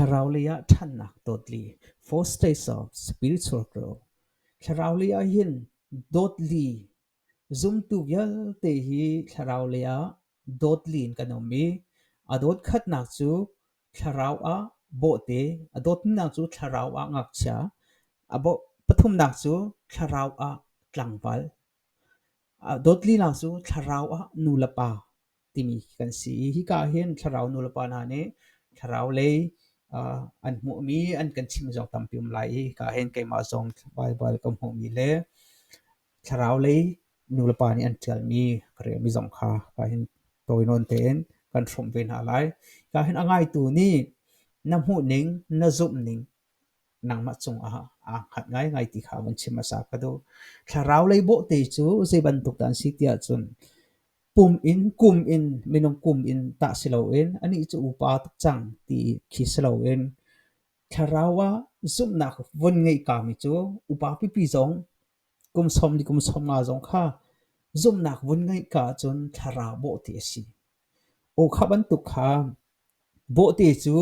Thlarau lei ah ṭhannak dotli, Four States of Spiritual Growth. Thlarau lei ah hin dotli, zumtu vialte hi thlarau lei ah dotli in kan um i a dot khatnak cu thlarau ah bawhte, a dotnak cu thlarau ah ngakchia, a pathumnak cu thlarau ah tlangval, a dotlinak cu thlarau ah nu le pa timi kan si i hika ah hin thlarau nu le pa hna nih thlarau lei an hmuhmi an kan chimmi zong tampi um lai i hika ah hin keimah zong Baibal ka hmuhmi le thlarau lei nu le pa nih an ṭialmi ka relmi zong kha hika hin tawi nawn tein kan hrawmh ve hna lai. Hika hin a ngaitu nih na hmuhning, na zumhning nangmah cungah aa hngat ngaingai ti kha vun chim hmasa ka duh. Thlarau lei bawhte cu zei bantuk dah an si tiah cun pum in kum in minung kum in tah si loin anih cu upa tuk cang ti khi si loin thlarau ah zumhnak vun ngeih kami cu upa pipi zong kum sawm li kum 50 zong kha zumhnak vun ngeih ka ahcun thlarau bawhte a si. Aw kha bantuk kha bawhte cu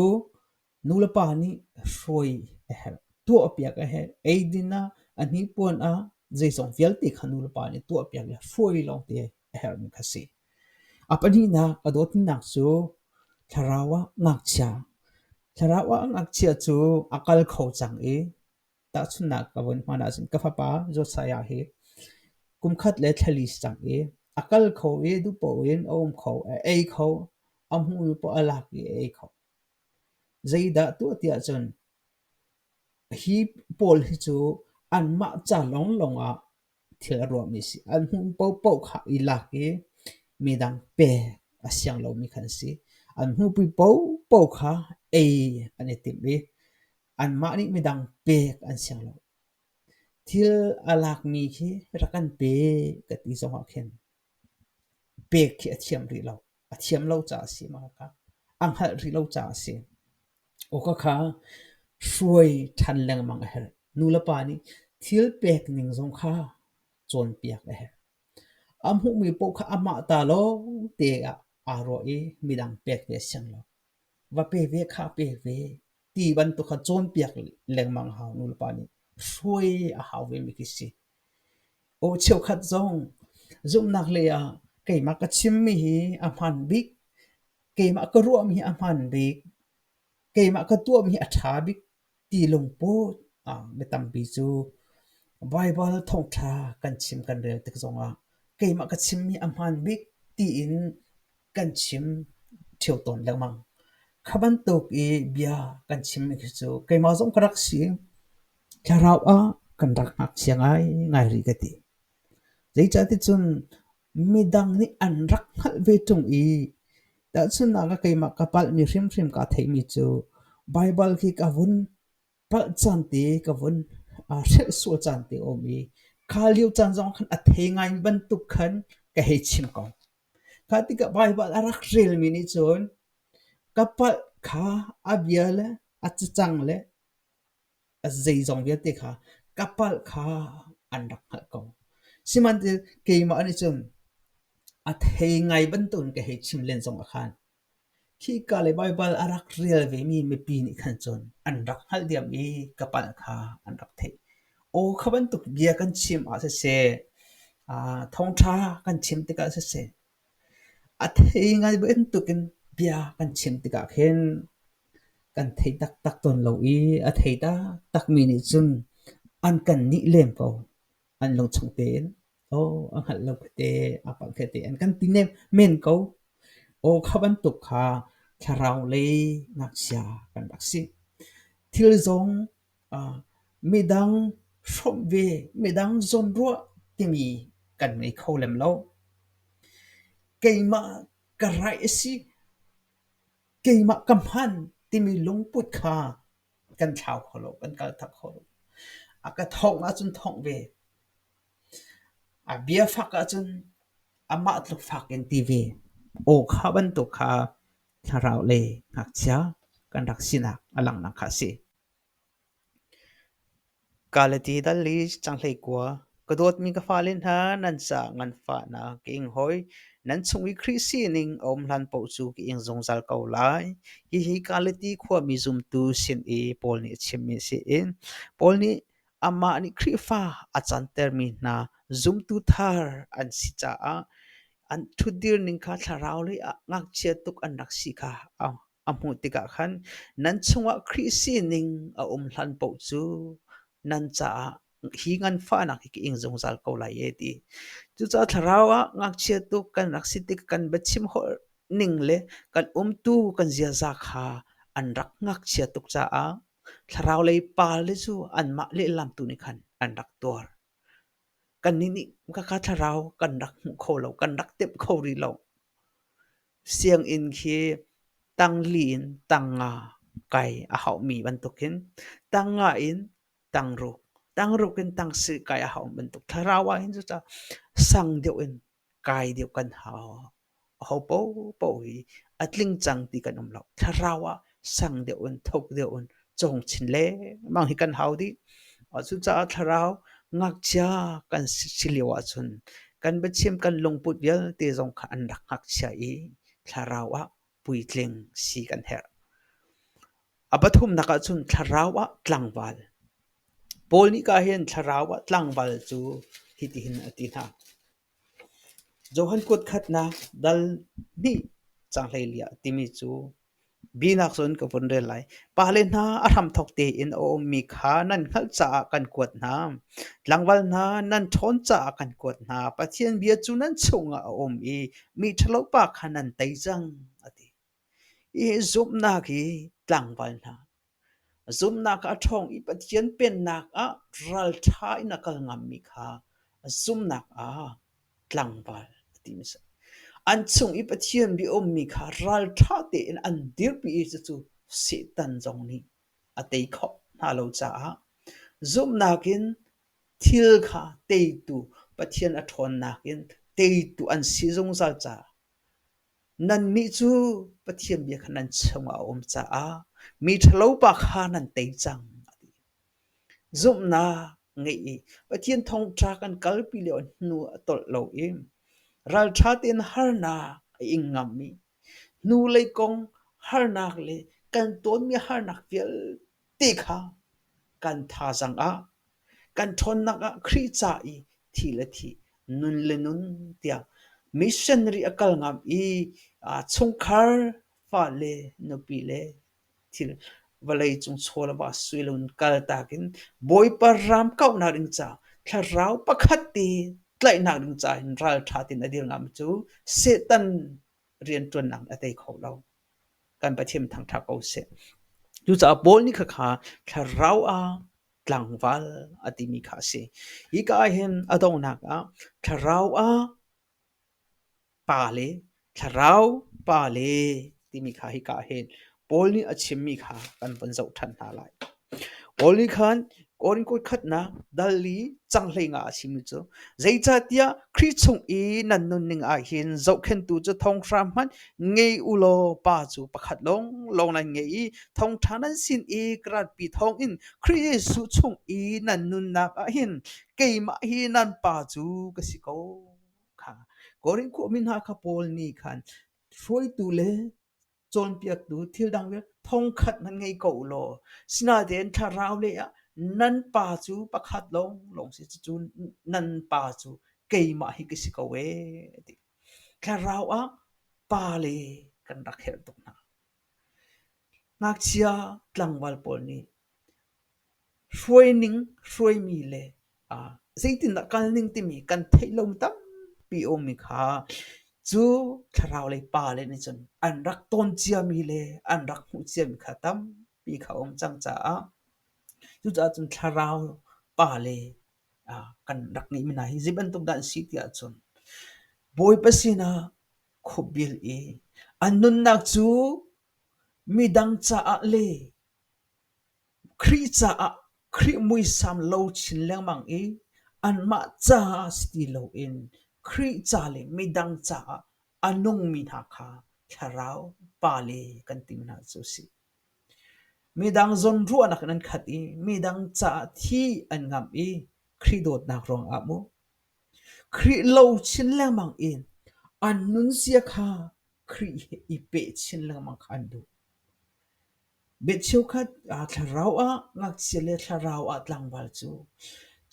Nulepa nih hruai a herh, tuahpiak a herh. Eidin ah, a hnipuan ah, zeizong vialte kha nulepa nih tuahpiak le hruai lawngte a herhmi kha a si. A pahnihnak a dawtnak cu thlarau ah ngakchia. Thlarau ah ngakchia cu a kal kho cang i tahchunhnak ka vun hman ahcun ka fapa Josiah hi kum khat le thla li si cang i a kal kho i duhpoh in a um kho, a ei kho, a hmuhmi poah a lak i a ei kho. Zeidah tuah tiah cun hi pawl hi cu anmah ca lawnglawng ah thil a ruahmi a si. An hmuh paohpaoh kha i lak i midang pek a siang lomi kha an si. An hmuhpi paohpaoh kha ei an i timh i anmah nih midang pek an siang lo. Thil a lakmi khi rak kan pe ka ti zongah khin pek khi a thiam rih lo. A thiam lo caah a si mah kha. A hngalh rih lo caah a si. Awka kha hruai ṭhan lengmang a herh. Nulepa nih thil pek ning zong kha cawnpiak a herh. A hmuhmi paoh kha amah ta lawng te ah aa ruah i midang pek ve a siang lo. Va pe ve kha pe ve ti bantuk kha cawnpiak lengmang a hau nulepa nih. Hruai a hau vemi khi si. Aw cheukhat zong zumhnak lei ah keimah ka chimmi hi a hmaan bik, keimah ka ruahmi hi a hmaan bik, keimah ka tuahmi hi a ṭha bik ti lungput mi tampi cu Baibal thawngṭha kan chim kan rel tik zongah keimah ka chimmi a hmaan bik tiin kan chim ṭheo tawn lengmang. Kha bantuk i bia kan chimmi khi cu keimah zong ka rak si. Thlarau ah kan rak ngakchia ngaingai rih ka ti. Zeicahticun midang nih an rak hngalh ve ṭung i tahchunhnak ah keimah ka palhmi hrimhrim kaa theihmi cu Baibal khi ka vun palh caan te ka vun hrelh sual caan te a um i kha lio caan zong khan a thei ngai bantuk khan ka hei chim ko. Kha tikah Baibal a rak relmi nih cun ka palh kha a bia le a cacang le a zeizong vialte kha ka palh kha an rak hngalh ko. Sihmanhsehlaw keimah nih cun a thei ngai bantukin ka hei chim len zong ah khan khika le Baibal a rak rel vemi mipi nih khan cun an rak hngalh diam i ka palh kha an rak theih. Aw kha bantuk bia kan chim ah siseh, thawngṭha kan chim tikah siseh, a thei ngai bantukin bia kan chim tikah khin kan thei taktak tawn lo i a thei taktakmi nih cun an kan nih lem ko. An lungchung tein aw a hngalh lo khuate, aa palh khuate an kan ti nem men ko. Aw kha bantuk kha thlarau lei ngakchia kan rak si. Thil zong midang hrawmh ve, midang zawnruah timi kan ngei kho lem lo. Keimah ka raih a si, keimah ka hman timi lungput kha kan thlau kho lo, kan kaltak kho lo. A ka thongh ahcun thongh ve. A bia fak ahcun amah tluk fak in ti ve. Aw kha bantuk kha thlarau le ngakchia kan rak sinak a langhnak kha a si. Kalati dal i canghlei kua, ka dawtmi ka fale hna, nan caah nganfahnak ka ing hoi. Nan chung i Khrih sining a um hlan paoh cu ka ing zungzal ko lai. Hihi Galati khuami zumtu sin i Paul nih a chimmi a si i Paul nih amah nih Khrihfa a cantermi hna zumtu thar an si caah an ṭhutdir ning kha thlarau lei ah ngakchia tuk an rak si kha a hmuh tikah khan nan chungah Khrih sining a um hlan paoh cu nan caah hi nganfahnak hi ka ing zungzal ko lai e ti. Cucaah thlarau ah ngakchia tuk kan rak si tik kan biachim holh ning le kan umtu kan ziaza kha an rak ngakchia tuk caah thlarau lei pale cu anmah lehlam tu nih khan an rak tuar. Kannih nih khakha thlarau kan rak hmu kho lo, kan rak temh kho rih lo. Sianginn khi tangli in tangnga kai a hauhmi bantukin tangnga in tangruk, tangruk in tangsarih kai a hau bantuk thlarau ahhin cucaah sang deuh in kai deuh kan hau. Aho paohpaoh hi a tling cang ti kan um lo. Thlarau ah sang deuh in thuk deuh in cawng chin lengmang hi kan hau dih. Cucaah thlarau ngakchia kan si lio ahcun kan biachim kan lungput vialte zong kha an rak ngakchia i thlarau ah puitling si kan herh. A pathumnak ahcun thlarau ah tlangval. Paul nih ka hin thlarau ah tlangval cu hitihin a ti hna. Johan kuat khatnak dal hnih caang 14 ah timi cu binak cun ka vun rel lai. Pale hna a hramthawk tein a ummi kha nan hngalh caah kan kuat hna. Tlangval hna nan ṭhawn caah kan kuat hna. Pathian bia cu nan chungah a um i mi ṭhalopa kha nan tei cang, a ti. Hi zumhnak hi tlangval hna Zumhnak ah a ṭhawng i Pathian Pennak ah ralṭha in a kal ngammi kha zumhnak ah tlangval a timi a si. An chung i Pathian bia ummi kha ralṭha tein an dirpi i cucu Satan zong nih a tei khawh hna lo caah zumhnak in thil kha teitu Pathian a ṭhawnnak in teitu an si zungzal caah Nannih cu Pathian bia kha nan chungah a um caah mi ṭhalopa kha nan tei cang, a ti. Zumhnak ngeih i Pathian thawngṭha kan kalpi lio hnu a tolh lo i ralṭha tein harnak a ing ngammi, hnulei kong harnak le kan tawnmi harnak vialte kha kan thazaang ah Kan ṭhawnnak ah Khrih ca i thi le thi, nun le nun tiah missionary a kal ngam i chungkhar fale nupi le thil vawlei cung chaw le va sui lo in kaltak in Bawipa ram kauhnak ding caah thlarau pakhat te tlaihnak ding caah hin ralṭha tein a dir ngam cu Satan rianṭuannak a tei kho lo. Kan Pathian thangṭhat ko seh. Cucaah Paul nih khakha thlarau ah tlangval a timi kha a si. Hika ah hin a donghnak ah thlarau ah pa le thlarau pa le timi kha hika ah hin Paul nih a chimmi kha kan von zoh ṭhan hna lai. Paul nih khan Korin kut khatnak dal li cang 15 a chimmi cu zeicahtiah Khrih chung i nan nunning ah hin zohkhenhtu cu thonghra hmanh ngei u law pa cu pakhat lawnglawng nan ngei i thawngṭha nan sin i ka ratpi thawngin Khrih Jesuh chung i nan nunnak ah hin keimah hi nan pa cu ka si ko. Kha Korin khuami hna kha Paul nih khan hruaitu le cawnpiaktu thil dang vialte thongkhat nan ngei ko u law sinain thlarau lei ah nan pa cu pakhat lawnglawng si cucu nan pa cu keimah hi ka si ko ee a ti. Thlarau ah pa le kan rak herh tuk hna. Ngakchia tlangval pawl nih hruaining, hruaimi le zeitindah kalning timi kan theih lo tampi a ummi kha cu thlarau lei pa le nih cun an rak tawn ciami le an rak hmuh ciami kha tampi kha a um cang caah cucaah cun thlarau pa le kan rak ngeihmi hna hi zei bantuk dah an si ti ahcun Bawipa sinah khuabil i an nunnak cu midang caah le Khrih caah Khrih muisam lo chin lengmang i anmah caah si ti loin Khrih ca le midang caah a nungmi hna kha thlarau pale kan timi hna cu a si. Midang zawnruahnak in an khat i midang caah thi an ngamh i Khrih dawtnak ruangah mu Khrih lo chin lengmang in An nunzia kha Khrih he i peh chin lengmang kha an duh. Bia cheukhat thlarau ah ngakchia le thlarau ah tlangval cu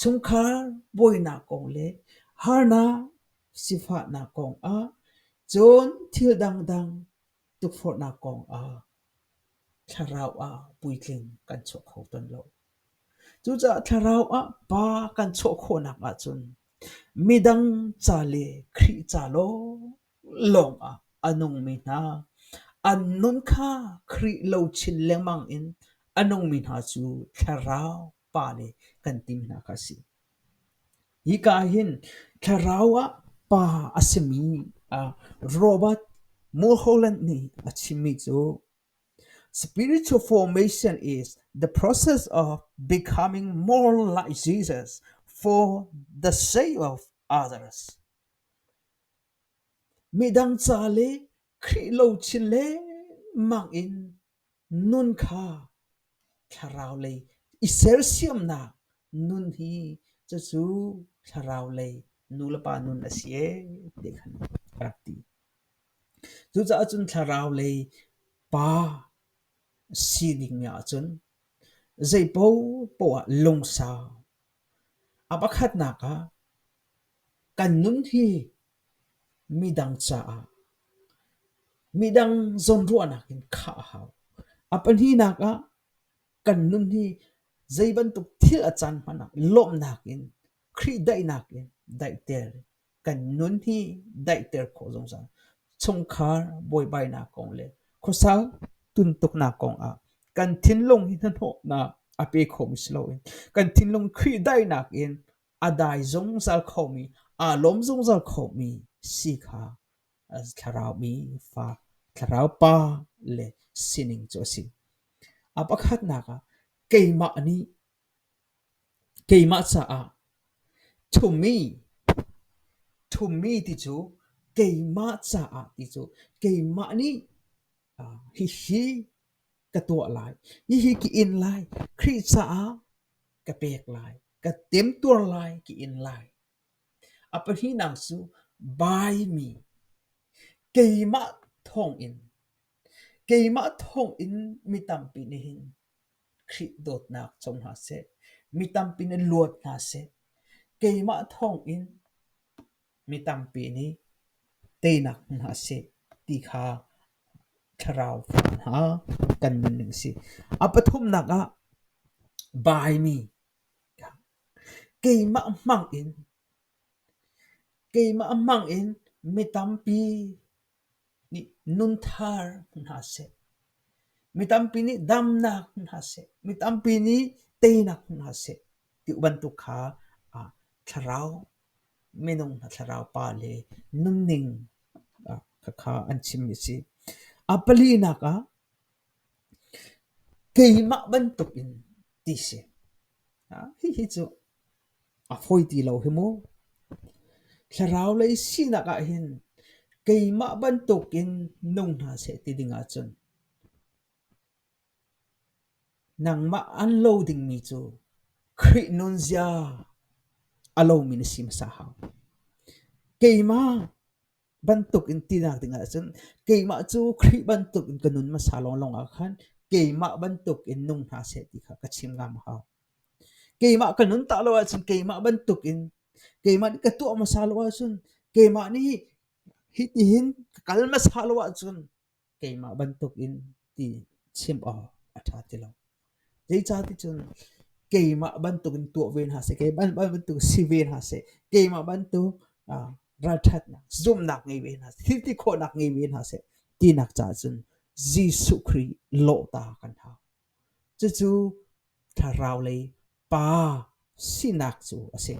chungkhar buainak kong le harnak sifahnak kong ah cun thil dangdang tukforhnak kong ah thlarau ah puitling kan chuah kho tawn lo. Cucaah thlarau ah pa kan chuah khawhnak ahcun midang ca le Khrih ca lawnglawng ah a nungmi hna, an nun kha Khrih lo chin lengmang in a nungmi hna cu thlarau pa le kan timi hna kha a si. Hika ah hin thlarau ah pa a simi Robert Mulholland nih a chimmi cu Spiritual formation is the process of becoming more like Jesus for the sake of others. Midang ca le Khrih lo chin lengmang in Nun kha thlarau lei i sersiamnak nun hi cucu thlarau lei nulepa nun a si ee ti khan a rak ti. Cucaah cun thlarau lei pa si ding ahcun zei paohpaoh ah lungsau. A pakhatnak ah kan nun hi midang caah midang zawnruahnak in khah a hau. A pahnihnak ah kan nun hi zei bantuk thil a caan hmanh ah lawmhnak in Khrih daihnak in daihter kan nun hi daihter khawh zungzal. Chungkhar buaibainak kong le khuasa tuntuknak kong ah kan thinlung hi hnahnawhnak a pe khomi si loin kan thinlung Khrih daihnak in a dai zungzal khomi, aa lawm zungzal khomi si kha thlarau mi fa, thlarau pa le sining cu a si. A pakhatnak ah keimah nih keimah caah thummi, thummi ti cu keimah caah ti cu keimah nih hihi ka tuah lai, hihi ka in lai, Khrih caah ka pek lai, ka temtuar lai, ka in lai. A pahnihnak cu baimi keimah thawngin keimah thawngin mi tampi nih hin Khrih dawtnak co hna seh, mi tampi nih luat hna seh. Keimah thawngin mi tampi nih teinak hmu hna seh ti kha thlarau fa hna kan nunning a si. A pathumnak ah baimi keimah hmang in keimah hmang in mi tampi nih nunthar hmu hna seh. Mi tampi nih damnak hmu hna seh. Mi tampi nih teinak hmu hna seh ti bantuk kha thlarau minung hna thlarau pa le nunning khakha an chimmi a si. A palinak ah keimah bantukin ti si. Hihi cu a fawi ti lo hi mu. Thlarau lei sinak ah hin keimah bantukin nung hna seh ti ding ahcun nangmah an lo dingmi cu Khrih nunzia a lomi na si hmasa hau. Keimah bantukin tinak ding ahcun keimah cu Khrih bantukin ka nun hmasa lawnglawng ah khan keimah bantukin nung hna seh ti kha ka chim ngam a hau. Keimah ka nun tak lo ahcun keimah bantukin keimah nih ka tuah hmasa lo ahcun keimah nih hitihin ka kal hmasa lo ahcun keimah bantukin ti chim awk a ṭha ti lo. Zeicahticun keimah bantukin tuah ve hna seh, keimah bantuk si ve hna seh, keimah bantuk ralṭhatnak, zumhnak ngei ve hna seh, thil ti khawhnak ngei ve hna seh tinak caah cun Jesuh Khrih lawhta kan hau. Cucu thlarau lei pa sinak cu a si.